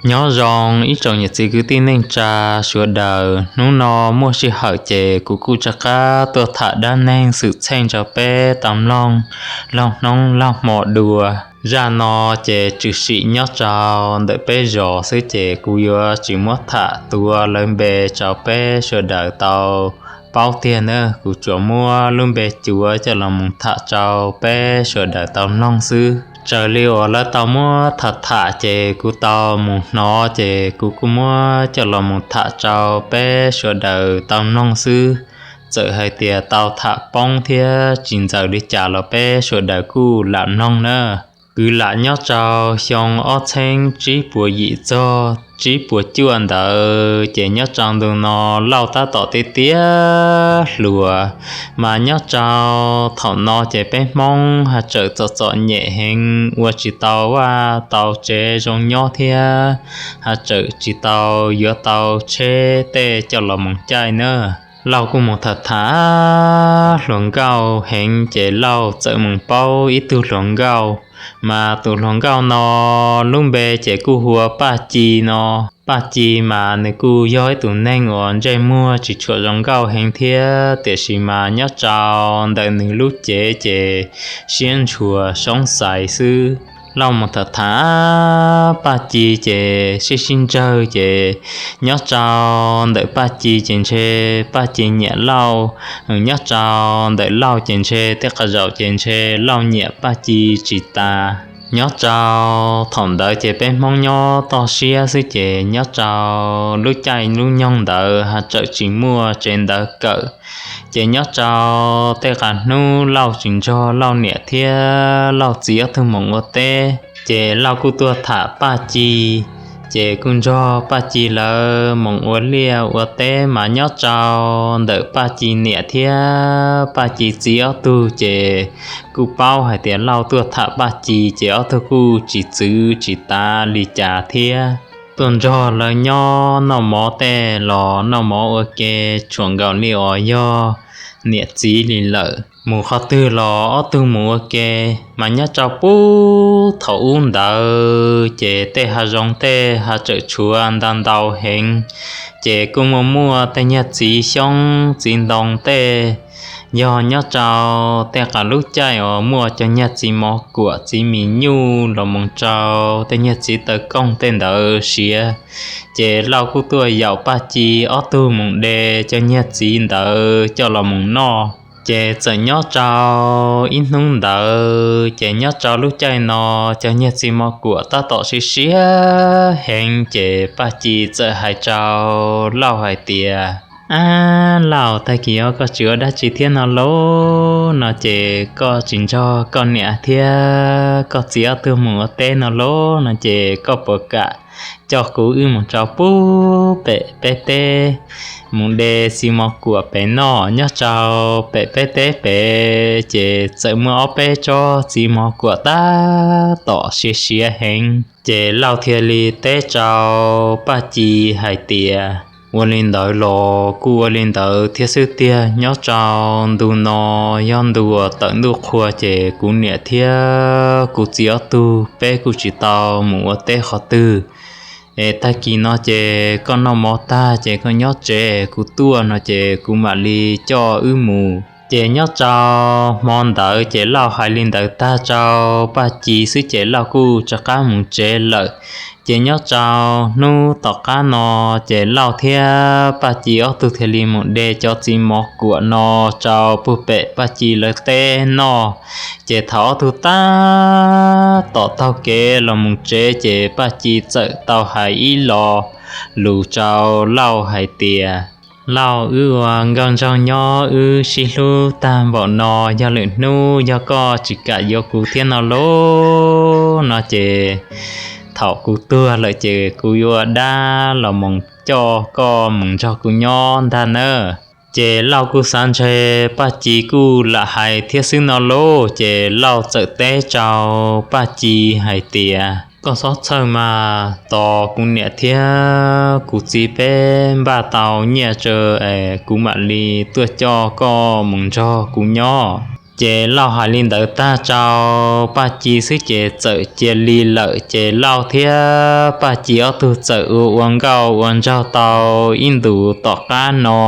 Nyob zoo ib tsoom niam txiv kwv tij neej tsa sawv daws, hnub no muaj sij hawm ces kuv kuj rov qab tuaj tham dab neeg xwm txheej rau peb tau mloog laug hnub laug hmo dua. Zaj no ces tshwm sim nyob rau ntawm peb zos xwb ces kuv yuav tsis muab tham tuav lawv npe rau peb sawv daws tau paub tiag na. Kuv tsuas muab lub npe cuav coj los mus tham rau peb sawv daws tau mloog xwb. Raws li uas lawv tau muab tham tham ces kuv tau mus hnov ces kuv kuj muab coj los mus tham rau peb sawv daws tau mloog xwb. Txawm hais tias tau tham poob thiab tsis ntxaws li cas los peb sawv daws kuj lam mloog na. Kwv lam nyob rau xyoo ob txheeb tsib puas yim txog tsib puas cuaj ntawd ces nyob rau ntu no Lauj tab tom tiav tiav hluas, mas nyob rau thaum no ces peb Hmoob ha tsawm txom txom nyem heev, ua tsis tau vaj tau tsev zoo nyob thiab ha tsawm tsis tau yuav tau tsheb tej coj los mus caij na. Lauj kuj mus tham tham hluas nkauj heev ces Lauj txawm mus paub ib tug hluas nkauj, mas tus hluas nkauj no lub npe ces kuj hu ua Paj Ci no. Paj Ci mas nws kuj yog ib tus neeg uas ntsej muag tsis tshua zoo nkauj heev thiab, tiam sis mas nyob rau ntawm nws lub cev ces siab ntshua soob xais xwb. Lauj mus tham tham Paj Ci ces sib sib ntsawg ces nyob rau ntawm Paj Ci ces ntshe Paj Ci nyiam Lauj, nyob rau ntawm Lauj ces ntshe tej qhov zaum ces ntshe Lauj nyiam Paj Ci tsis tas. Nyob rau thaum ntawd ces peb Hmoob nyob toj siab xwb ces nyob rau lub caij lub nyoog ntawd ha tsawm tsis muaj tsev ntawv kawm. Ces nyob rau tej qhov hnub Lauj tsis nrog Lauj niam thiab Lauj txiv ob tug mus ua teb, ces Lauj kuj tuaj tham Paj Ci. Ces kuj nrog Paj Ci lawv mus ua liaj ua teb mas nyob rau ntawm Paj Ci niam thiab Paj Ci txiv ob tug ces kuj paub hais tias Lauj tuaj tham Paj Ci ces ob tug kuj tsis txwv tsis tav li cas thiab. Tuaj nrog lawv nyob noj mov tej los noj mov ua ke tshuam nkaus li uas yog niam txiv li lawm. Mus qhov twg los ob tug mus ua ke, mas nyob rau puag thaum ub ntawd ces tej hav zoov tej ha tsawm tshuav ntau ntau heev, ces kuj muaj muaj tej nyuag txiv xyoob txiv ntoo tej. Yog nyob rau tej qhov lub caij uas muaj cov nyuag txiv mov kuam txiv mis nyuj los mus rau tej nyuag txiv taw kooj tej ntawd siav, ces Lauj kuj tuaj yaum Paj Ci ob tug mus de cov nyuag txiv ntawd coj los mus noj. Ces txawm nyob rau ib hnub ntawd ces nyob rau lub caij no cov nyuag txiv mov kuam tab tom siav siav heev ces Paj Ci txawm hais rau Lauj hais tias, Ab Lauj, tag kis os koj tsis ua dab tsi thiab no lauj, no ces koj tsis nrog koj niam thiab koj txiv ob tug mus ua teb no lauj, no ces koj puas kam coj kuv wb mus rau puag pem peb teb, mus de txiv mov kuam pem noj? Nyob rau pem peb teb pem ces txawm muaj ob peb tsob txiv mov kuam tab tom siav siav heev. Ces Lauj thiaj li teb rau Paj Ci hais tias, Ua li ntawd los kuj ua li ntawd thiab xwb tiag. Nyob rau ntu no yog ntu uas tawm ntuj qhua ces kuv niam thiab kuv txiv ob tug peb kuj tsis tau mus ua teb qhov twg. Es tag kis no ces koj noj mov tag ces koj nyob tsev, kuv tuaj no ces kuv mam li coj wb mus. Ces nyob rau hmo ntawd ces Lauj hais li ntawd tag rau Paj Ci xwb ces Lauj kuj rov qab mus tsev lawm. Ces nyob rau hnub tom qab no ces Lauj thiab Paj Ci ob tug thiaj li mus de cov txiv mov kuam no rau puag pem Paj Ci lawv teb noj. Ces thaum ob tug tab tom taug kev los mus tsev ces Paj Ci txawm tau hais ib lo lus rau Lauj hais tias, Lauj, wb ua nkauj nraug nyob wb sib hlub tag npaum no, yog lwm hnub yog koj tsis kam yuav kuv thiab no lauj, no ces thaum kuv tuag lawm ces kuv yuav ua dab los mus coj koj mus nrog kuv nyob ntag nawb. Ces Lauj kuj xav ntshe Paj Ci kuj lam hais thiab xwb no lauj, ces Lauj txawm teb rau Paj Ci hais tias, Koj txhob txhawj mas, tos kuv niam thiab kuv txiv peb npaj tau nyiaj tsawv es kuv mam li tuaj coj koj mus nrog kuv nyob. Ces Lauj hais li ntawd tag rau Paj Ci xwb ces txawm cia li lawm. Ces Lauj thiab Paj Ci ob tug txawm ua ua nkauj ua nraug tau ib ntus tom qab no,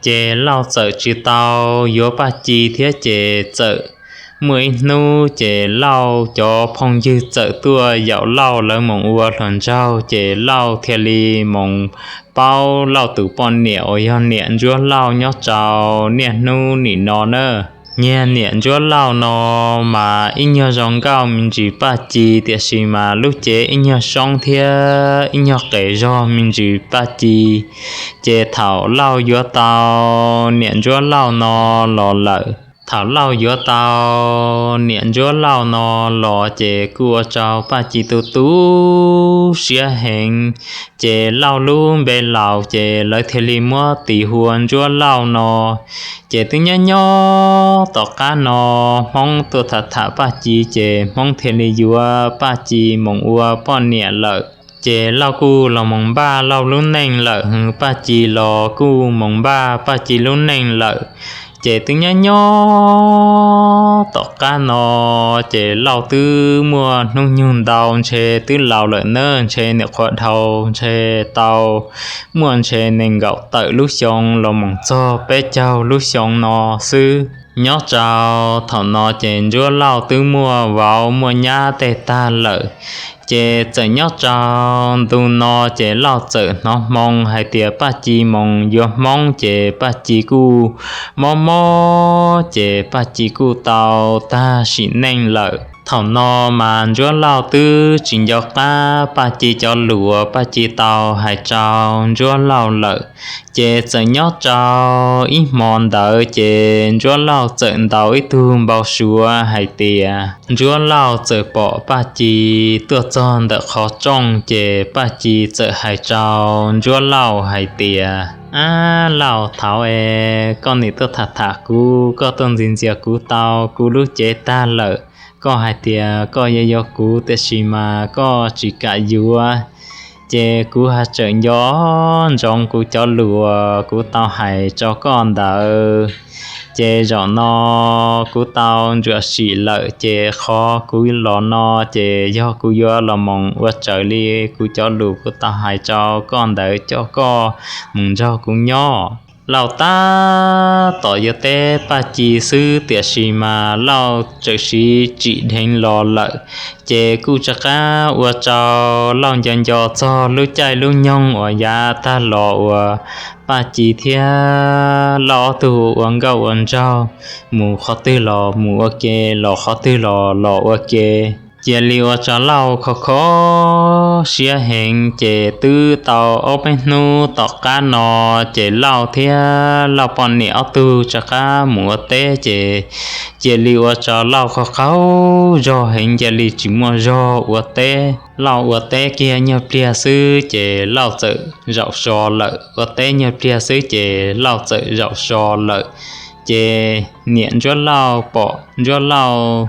ces Lauj txawm tsis tau yuav Paj Ci thiab. Ces txawm muaj ib hnub ces Lauj cov phooj ywg txawm tuaj yaum Lauj lawv mus ua hluas nraug, ces Lauj thiaj li mus paub Lauj tus poj niam uas yog niam Ntsuab Lauj nyob rau niaj hnub nim no na. Niag niam Ntsuab Lauj no mas ib nyuag zoo nkauj me ntsis Paj Ci, tiam sis mas lub cev ib nyuag soob thiab ib nyuag qes zog me ntsis Paj Ci. Ces thaum Lauj yuav tau niam Ntsuab Lauj no los lawm, thaum Lauj yuav tau niam Ntsuab Lauj no los ces kuj ua rau Paj Ci tu tu siab heev. Ces Lauj lub npe laus ces lawv thiaj li muab tis hu ua Ntsuab Lauj no. Ces twb nyob nyob tom qab no Hmoob tuaj tham tham Paj Ci ces Hmoob thiaj li yuav Paj Ci mus ua poj niam lawm. Ces Lauj kuj los mus npaj Lauj lub neej lawm, Paj Ci los kuj mus npaj Paj Ci lub neej lawm. Ces twb nyob nyob tom qab no ces Lauj twb muaj hnub nyoog ntau, ntshe twb laus lawm na, ntshe nyuam qhuav dhau, ntshe tau muaj ntshe nees nkaum tawm lub xyoo los mus txog peb caug lub xyoo no xwb. Nyob rau thaum no ces Ntsuab Lauj twb muaj vauv muaj nyab tej tag lawm. Ces txawm nyob rau ntu no ces Lauj txawm hnov hmoo hais tias Paj Ci mus yuav Hmoob ces Paj Ci kuj mob mob ces Paj Ci kuj tau tag sim neej lawm. Thaum no mas Ntsuab Lauj twb tsis nco qab Paj Ci cov lus uas Paj Ci tau hais rau Ntsuab Lauj lawm. Ces txawm nyob rau ib hmo ntawd ces Ntsuab Lauj txawm ntaus ib tug npau suav hais tias Ntsuab Lauj txawm pom Paj Ci tuaj txog ntawm qhov rooj ces Paj Ci txawm hais rau Ntsuab Lauj hais tias, Ab Lauj, thaud es koj nim tuaj tham tham kuv, koj tuaj ntxias ntxias kuv tau kuv lub cev tag lawm. Koj hais tias koj yuav yuav kuv tiam sis mas koj tsis kam yuav. Ces kuv ha tsawm nco ntsoov kuv cov lus uas kuv tau hais rau koj ntawd. Ces zaum no kuv tau ntsuam sim lawm ces qhov kuv los no ces yog kuv yuav los mus ua raws li kuv cov lus kuv tau hais rau koj ntawd coj koj mus nrog kuv nyob. Lauj tab tom yuav teb Paj Ci xwb tiam sis mas Lauj txawm siv tsim dheev los lawm. Ces kuj rov qab ua rau Lauj nco nco txog lub caij lub nyoog uas yav tag los uas Paj Ci thiab Lauj ob tug ua nkauj ua nraug, mus qhov twg los mus ua ke, los qhov twg los los ua ke. Cia li ua rau Lauj kho kho siab heev. Ces twb tau ob peb hnub tom qab no ces Lauj thiab Lauj poj niam ob tug rov qab mus ua teb ces cia li ua rau Lauj qaug qaug zog heev, cia li tsis muaj zog ua teb. Lauj ua teb kiag nyuag pliag xwb ces Lauj txawm zaum so lawm, ua teb nyuag pliag xwb ces Lauj txawm zaum so lawm. Ces niam Ntsuab Lauj pom Ntsuab Lauj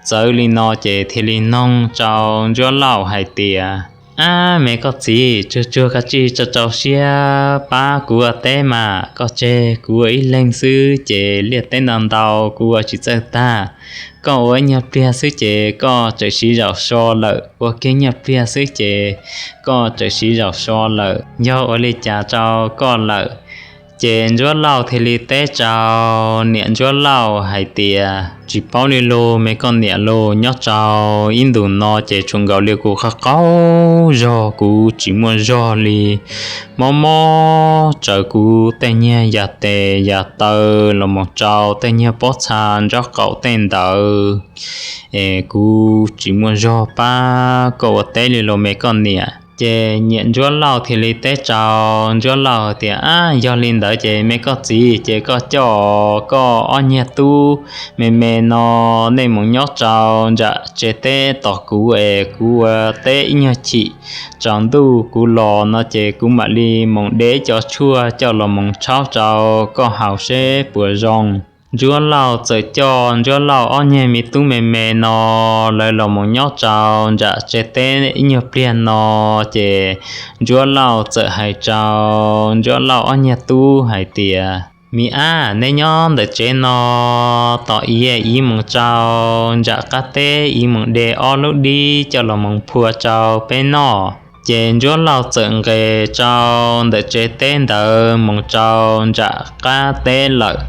txawv li no ces thiaj li noog rau Ntsuab Lauj hais tias, Ab me koj txiv, tsuag tsuag koj cia li rau rau siab pab kuv ua teb mas, koj tseg kuv ua ib leeg xwb ces liaj teb ntau ntau kuv ua tsis txawj tag. Koj ua ib nyuag pliag xwb ces koj txawm siv zaum so lawm, ua kiag nyuag pliag xwb ces koj txawm siv zaum so lawm, yog ua li cas rau koj lawm? Ces Ntsuab Lauj thiaj li teb rau niam Ntsuab Lauj hais tias, Tsis paub li lauj me koj niam lauj, nyob rau ib ntus no ces tsuas nkaus li kuv qaug qaug zog, kuv tsis muaj zog li. Mob mob tsawv kuv tej nyuag yas tes yas taw los mus rau tej nyuag pob txha nraub qaum tej ntawd es kuv tsis muaj zog pab koj ua teb li lauj me koj niam. Ces niam Ntsuab Lauj thiaj li teb rau Ntsuab Lauj tias, Ab, yog li ntawd ces me koj txiv, ces koj coj koj ob nyuag tub me me no nej mus nyob rau nram tsev teb tos kuv es kuv ua teb ib nyuag chim, tsaus ntuj kuv los no ces kuv mam li mus de cov tshuaj coj los mus tshaub rau koj haus seb puas zoo. Ntsuab Lauj txawm coj Ntsuab Lauj ob nyuag me tub me me no lawv los mus nyob rau nram tsev teb ib nyuag pliag no, ces Ntsuab Lauj txawm hais rau Ntsuab Lauj ob nyuag tub hais tias, Mi ab, neb nyob ntawm tsev no tos iv, iv mus rau nram qab teb, iv mus de ob lub dib coj los mus phua rau peb noj. Ces Ntsuab Lauj txawm nqes rau ntawm tsev teb ntawd mus rau nram qab teb lawm.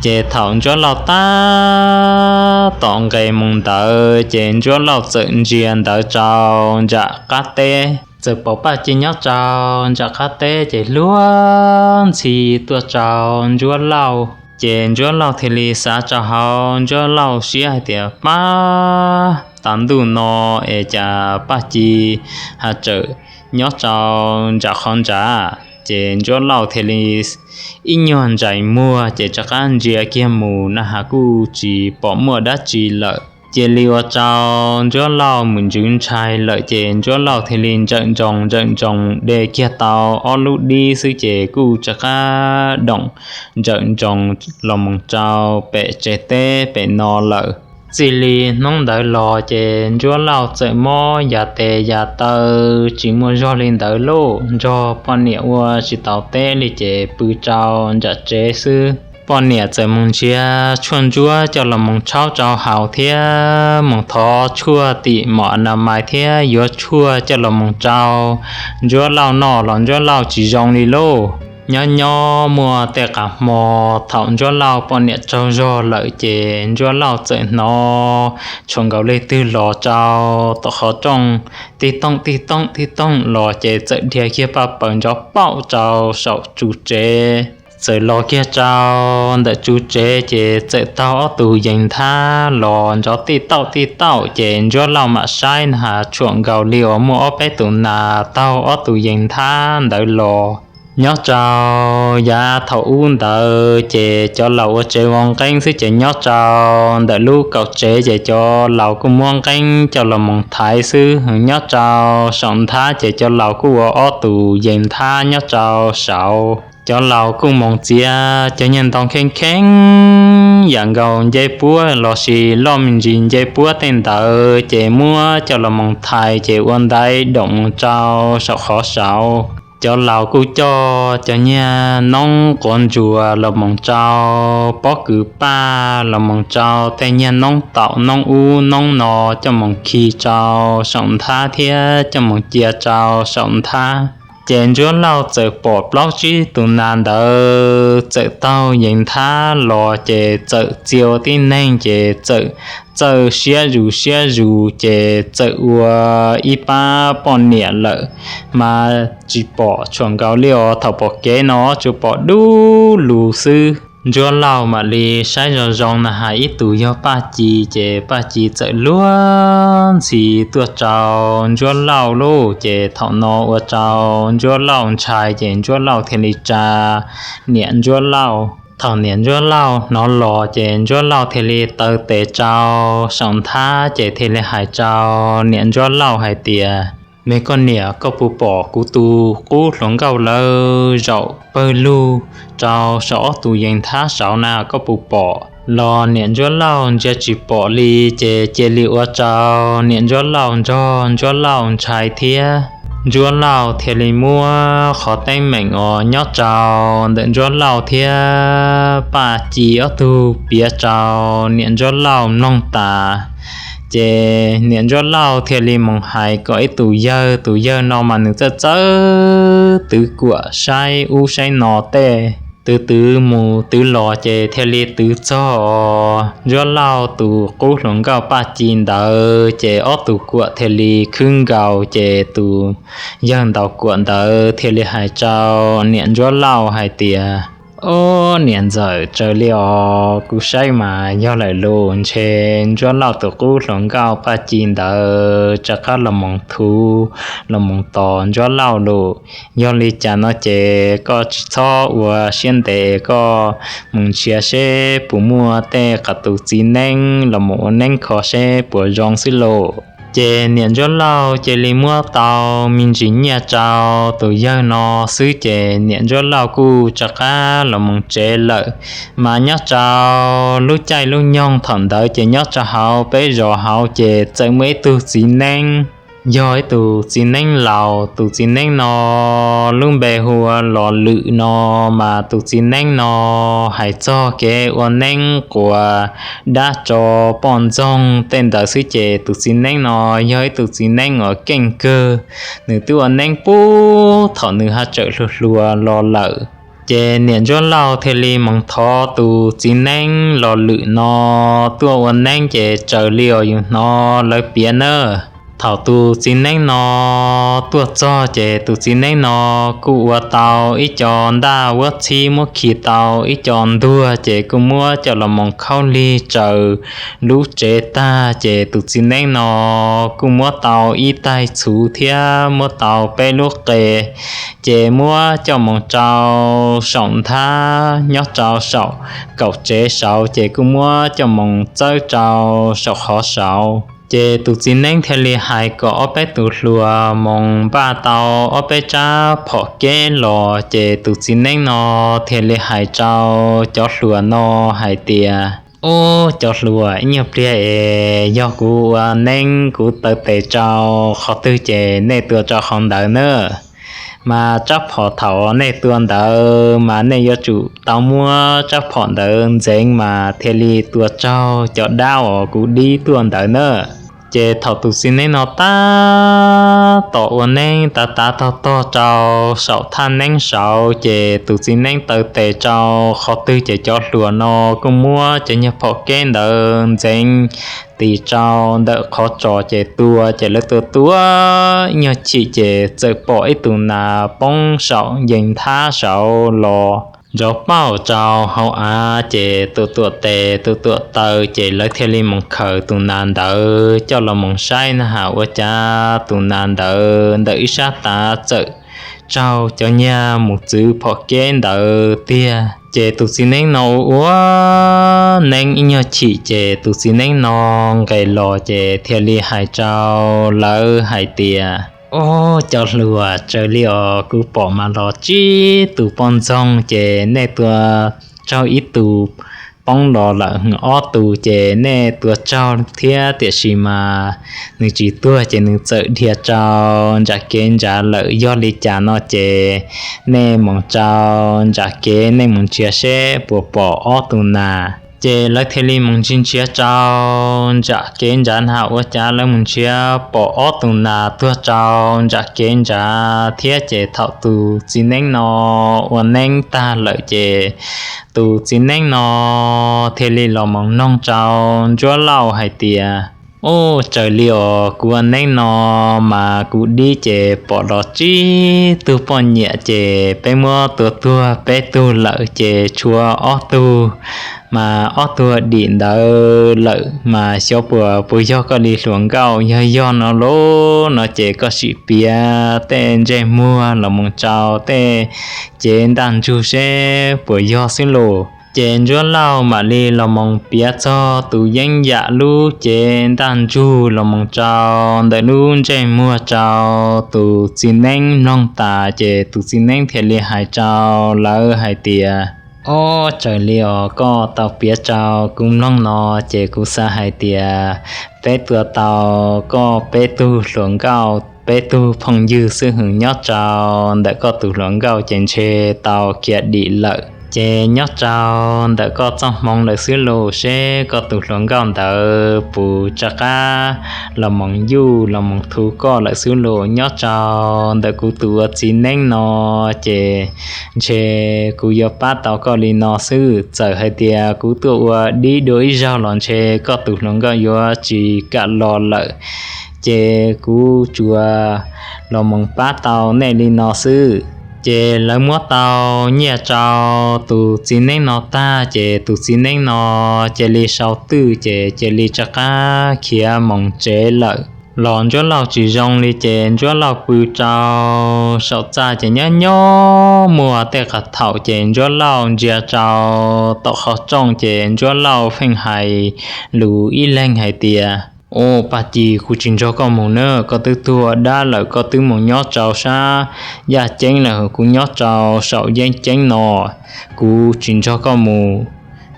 Ces thaum Ntsuab Lauj tab tom nqes mus ntawd ces Ntsuab Lauj txawm ntsia ntawd rau nram qab teb, txawm pom Paj Ci nyob rau nram qab teb ces luag ntxhi tuaj rau Ntsuab Lauj. Ces Ntsuab Lauj thiaj li xav rau hauv Ntsuab Lauj siab hais tias, pab, tas ntuj no es cas Paj Ci ho tseem nyob rau nram qhov ntawd. Ces Ntsuab Lauj thiaj li ib nyuag ntsais muag ces rov qab ntsia kiag mus na has kuj tsis pom muaj dab tsi lawm. Cia li ua rau Ntsuab Lauj mus ntsws ntshai lawm ces Ntsuab Lauj thiaj li ntsawm ntsoos ntsawm ntsoos de kiag tau ob lub dib xwb ces kuj rov qab doom ntsawm ntsoos los mus rau pem tsev teb pem no lawm. Txij li hnub ntawd los ces Ntsuab Lauj txawm mob yas tes yas taw tsis muaj zog li ntawd lauj, nrog poj niam ua tsis tau teb li ces pw rau nram tsev xwb. Poj niam txawm mus nrhiav tshuaj ntsuab coj los mus tshaub rau haus thiab mus thov tshuaj tim mom a na mais thiab yuav tshuaj coj los mus rau Ntsuab Lauj noj los Ntsuab Lauj tsis zoo li lauj. Nyob nyob muaj tej qas hmo thaum Ntsuab Lauj poj niam tsaug zog lawm ces Ntsuab Lauj txawm hnov tshuam nkaus leej twg los rau tom qhov rooj, tij tooj tij tooj tij tooj los ces txawm dhia kiag paj paws nrov pauj rau saum tsu tsev. Txawm los kiag rau ntawm tsu tsev ces txawm taug ob tug yees nthab los nrov tij tauj tij tauj ces Ntsuab Lauj mam saib na has tshuam nkaus li uas muaj ob peb tus nas taug ob tug yees nthab ntawd los. Nyob rau yav thaum ub ntawd ces cov laus ua tsev vov nqeeb xwb ces nyob rau ntawm lub kaum tsev ces cov laus kuj muab nqeeb coj los mus thaiv xwb. Nyob rau saum nthab ces cov laus kuj ua ob tug yees nthab nyob rau saud. Cov laus kuj mus txiav cov niag ntoo kheej kheej yam nkaus ncej puab lossis loj me ntsis ncej puab tej ntawd ces muab coj los mus thaiv ces ua ntaiv doom mus rau saum qhov saud. Cov laus kuj coj cov niag noob quav ntsuas los mus rau pob kws paj los mus rau tej niag noob taum noob ub noob no coj mus khi rau saum nthab thiab coj mus cia rau saum nthab. Ces Ntsuab Lauj txawm pom plaub tsib tus nas ntawd txawm taug yees nthab los ces txawm txia ua tib neeg ces txawm txawj siab zus siab zus ces txawm ua ib pab poj niam lawm mas tsis pom tshuam nkaus li os. Thaum pom kev no tsuas pom dub lug xwb. Ntsuab Lauj mam li saib zoo zoo na has ib tus yog Paj Ci ces Paj Ci txawm luag ntxhi tuaj rau Ntsuab Lauj lauj. Ces thaum no ua rau Ntsuab Lauj ntshai ces Ntsuab Lauj thiaj li tsa niam Ntsuab Lauj. Thaum niam Ntsuab Lauj hnov los ces Ntsuab Lauj thiaj li taw tes rau saum nthab ces thiaj li hais rau niam Ntsuab Lauj hais tias, me koj niam, koj puas pom kuv tus qub hluas nkauj lawv zaum pawg lug rau saum ob tug yees nthab saud na, koj puas pom? Los niam Ntsuab Lauj ntsia tsis pom li ces cia li ua rau niam Ntsuab Lauj nrog Ntsuab Lauj ntshai thiab. Ntsuab Lauj thiaj li muab qhov teeb meem uas nyob rau ntawm Ntsuab Lauj thiab Paj Ci ob tug piav rau niam Ntsuab Lauj mloog tas. Ces niam Ntsuab Lauj thiaj li mus hais kom ib tus yawg, tus yawg no mas nws txawj txawj twv kuam saib ub saib no tej, twv twv mus twv los ces thiaj li twv txog Ntsuab Lauj tus qub hluas nkauj Paj Ci ntawd ces ob tug kuam thiaj li khwb nkaus ces tus yawg ntaus kuam ntawd thiaj li hais rau niam Ntsuab Lauj hais tias, ob niam ntxawm, raws li os kuv saib mas yog lawm lauj, ntshe Ntsuab Lauj tus qub hluas nkauj Paj Ci ntawd rov qab los mus thuv los mus tos Ntsuab Lauj lauj. Yog li cas no ces koj tsis txhob ua siab ntev, koj mus nrhiav seb puas muaj tej qas tus txiv neeb los mus ua neeb kho seb puas zoo xwb lauj. Ces niam Ntsuab Lauj cia li muab tau me ntsis nyiaj rau tus yawg no xwb ces niam Ntsuab Lauj kuj rov qab los mus tsev lawm. Mas nyob rau lub caij lub nyoog thaum ntawd ces nyob rau hauv peb zos hauv ces txawm muaj ib tug txiv neeb yog ib tus txiv neeb laus. Tus txiv neeb no lub npe hu ua Los Lwm no, mas tus txiv neeb no hais txog kev ua neeb quas dab tso poj ntxoog tej ntawd xwb ces tus txiv neeb no yog ib tus txiv neeb uas keej kawg. Nws twb ua neeb puag thaum nws haj tseem hluas hluas los lawm. Ces niam Ntsuab Lauj thiaj li moog thov tus txiv neeb Los Lwm no tuaj ua neeb ces raws li uas yus hnov lawv piav nawb. Thaum tus txiv neeb no tuaj txog ces tus txiv neeb no kuj ua tau ib co ntaj vuab txhib muab khi tau ib co ntuag ces kuj muab coj los moog khaub lig raws lub tsev tag ces tus txiv neeb no kuj muab tau ib taig txhuv thiab muab tau peb lub qe, ces muab coj moog rau saum nthab nyob rau saum kaum tsev saud ces kuj muab coj moog txawb rau saum qhov saud. Ces tus txiv neeb thiaj li hais kom ob peb tus hluas moog npaj tau ob peb rab phom keb los ces tus txiv neeb no thiaj li hais rau cov hluas no hais tias, Ub, cov hluas, ib nyuag pliag es yog kuv ua neeb kuv taw tes rau qhov twg ces nej tua rau qhov ntawd nawb. Mas rab phom thaum nej tua ntawd mas nej yuav tsum tau muab rab phom ntawd ntxeev mas thiaj li tua raug cov dab uas kuv dib tuaj ntawd nawb. Ces thaum tus txiv neeb no tab tom ua neeb tav tav tog tog rau saum thaj neeb saud ces tus txiv neeb taw tes rau qhov twg ces cov hluas no kuj muab cov nyuag phom keb ntawd ntxeev tis rau ntawm qhov tsos ces tua ces lawv tua tua ib nyuag chim ces txawm pom ib tug nas poob saum yees nthab saud los nrov pauj rau hauv av ces tus tuam tes tus tuam taw ces lawv thiaj li moog khaws tus nas ntawd coj los moog saib na has ua cas tus nas ntawd ntawm ib sab tav txawm raug cov nyuag mus txwv phom keb ntawd tiag. Ces tus txiv neeb no ua ua neeb ib nyuag chim ces tus txiv neeb no nqes los ces thiaj li hais rau lawv hais tias, Ob, cov hluas, raws li os kuv pom mas los tsib tug poj ntxoog ces nej tua raug ib tug, poob los lawm ob tug ces nej tua raug thiab, tiam sis mas nws tsis tuag ces nws txawm dhia rau ntsam kev ntsam lawm. Yog li cas no ces nej moog rau ntsam kev nej moog nrhiav seb puas pom ob tug nas. Ces lawv thiaj li moog nrhiav nrhiav rau ntsam kev ntsam na has ua cas lawv moog nrhiav pom ob tug nas tuag rau ntsam kev ntsam thiab. Ces thaum tus txiv neeb no ua neeb tag lawm ces tus txiv neeb no thiaj li los moog noog rau Ntsuab Lauj hais tias, Ub, raws li os kuv ua neeb no mas kuv dib ces pom los tsib tug poj niam ces peb muab tua tuag peb tug lawm ces tshuav ob tug, mas ob tug dim ntawd lawm mas xyov puas puas yog koj li hluas nkauj. Yog yog no lauj no ces koj sim piav tej ntsej muag los mus rau tej cev ntaj ntsug seb puas yog xwb lauj. Ces Ntsuab Lauj mam li los mus piav txog tus yeeb yam lub cev ntaj ntsug los mus rau ntawm lub ntsej muag rau tus txiv neeb mloog tas ces tus txiv neeb thiaj li hais rau lawv hais tias, Ob, raws li os koj tau piav rau kuv mloog no ces kuv xav hais tias peb tua tau koj peb tug hluas nkauj peb tug phooj ywg xwb hwm nyob rau ntawm koj tus hluas nkauj ces ntshe tau khiav dim lawm ces nyob rau ntawm koj txoj hmoov lawm xwb lauj. Seb koj tus hluas nkauj ntawd puas rov qab los mus yuj los mus thu koj lawm xwb lauj. Nyob rau ntawm kuv tus ua txiv neeb no ces ntshe kuv yuav pab tau koj li no xwb. Txawm hais tias kuv tuaj ua dib dua ib zaug los ntshe koj tus hluas nkauj yuav tsis kam los lawm, ces kuv tsuas los mus pab tau nej li no xwb. Ces lawv muab tau nyiaj rau tus txiv neeb no tag ces tus txiv neeb no cia li sau twj ces cia li rov qab khiav mus tsev lawm. Los Ntsuab Lauj tsis zoo li ces Ntsuab Lauj pw rau saum txaj ces nyob nyob muaj tej qhov thaum ces Ntsuab Lauj ntsia rau tom qhov rooj ces Ntsuab Lauj pheej hais lus ib leeg hais tias, Ub, Paj Ci, kuv tsis nrog koj mus na, koj twb tuag dab lawm koj twb mus nyob rau sab yaj ceeb lawm, kuv nyob rau saum yeeb ceeb no, kuv tsis nrog koj mus.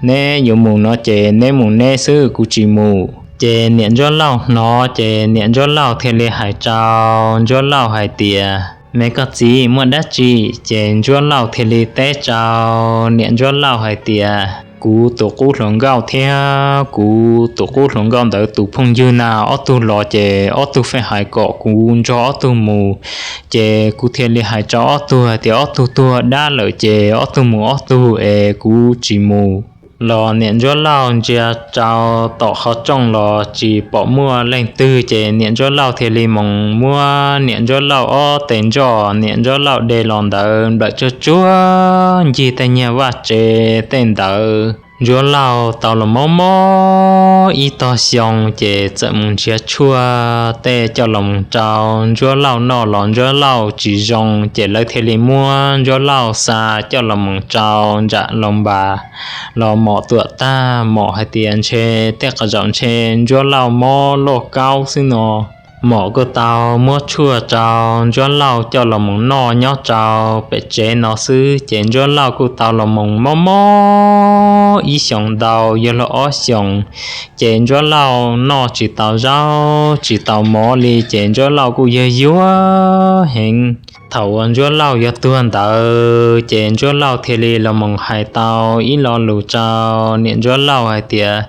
Neb yuav mus no ces neb mus neb xwb, kuv tsis mus. Ces niam Ntsuab Lauj hnov ces niam Ntsuab Lauj thiaj li hais rau Ntsuab Lauj hais tias, Me koj txiv, muaj dab tsi? Ces Ntsuab Lauj thiaj li teb rau niam Ntsuab Lauj hais tias, Kuv tus qub hluas nkauj thiab kuv tus qub hluas nkauj ntawd tus phooj ywg na, ob tug los ces ob tug pheej hais kom kuv nrog ob tug mus, ces kuv thiaj li hais rau ob tug hais tias ob tug tuag dab lawm ces ob tug mus ob tug es kuv tsis mus. Los niam Ntsuab Lauj ntsia rau tom qhov rooj los tsis pom muaj leej twg, ces niam Ntsuab Lauj thiaj li mus muab niam Ntsuab Lauj ob tes ntsoj niam Ntsuab Lauj de los ntawd nplawm tsuag tsuag ncig tej niag vaj tsev tej ntawd. Ntsuab Lauj tau los mob mob ib tog xyoo ces txawm mus nrhiav tshuaj tej coj los mus rau Ntsuab Lauj noj los Ntsuab Lauj tsis zoo, ces lawv thiaj li muab Ntsuab Lauj xa coj los mus rau nram Loos Npas. Los Mom tuam tag, Mom hais tias ntshe tej qhov zaum ntshe Ntsuab Lauj mob lauj kaub xwb no. Mom kuj tau muab tshuaj rau Ntsuab Lauj coj los mus noj nyob rau pem tsev no xwb, ces Ntsuab Lauj kuj tau los mus mob mob ib xyoos ntau yog luag ob xyoos, ces Ntsuab Lauj noj tsis tau zaub tsis tau mov li, ces Ntsuab Lauj kuj yog yuag heev. Thaum uas Ntsuab Lauj yuav tuag ntawd ces Ntsuab Lauj thiaj li los mus hais tau ib lo lus rau niam Ntsuab Lauj hais tias,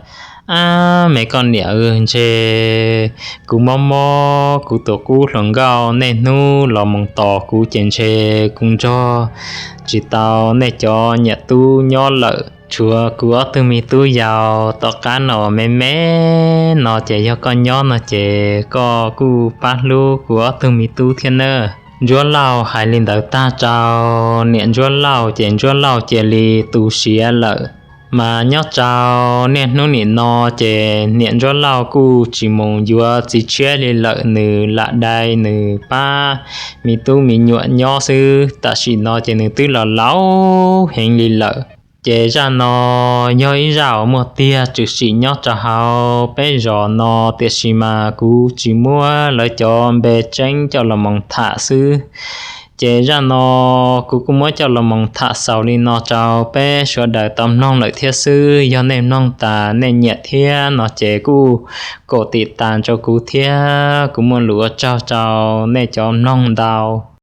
Ab, me koj niam, ntshe kuv mob mob kuv tus qub hluas nkauj, nej hnub los mus tos kuv ces ntshe kuv nrog tsis tau nej cov niam tub nyob lawm. Tshuav kuv ob tug me tub yau tom qab no me me no ces yog koj nyob no ces koj kuj pab hlub kuv ob tug me tub thiab nawb. Ntsuab Lauj hais li ntawd tag rau niam Ntsuab Lauj ces Ntsuab Lauj cia li tu siav lawm. Mas nyob rau niaj hnub nim no ces niam Ntsuab Lauj kuj tsis mus yuav txiv tshiab li lawm, nws lam dai nws pab me tub me nyuam nyob xwb. Tam sim no ces nws twb los laus heev li lawm. Ces zaj no yog ib zaj uas muaj tiag tshwm sim nyob rau hauv peb zos no, tiam sis mas kuv tsis muab lawv cov npe tseeb coj los mus tham xwb. Ces zaj no kuv kuj muab coj los mus tham xaus li no rau peb sawv daws tau mloog lawm thiab xwb. Yog nej mloog tas nej nyiam thiab no ces kuj kom tim tas rau kuv thiab. Kuv muaj lus ua tsaug rau nej cov mloog ntau.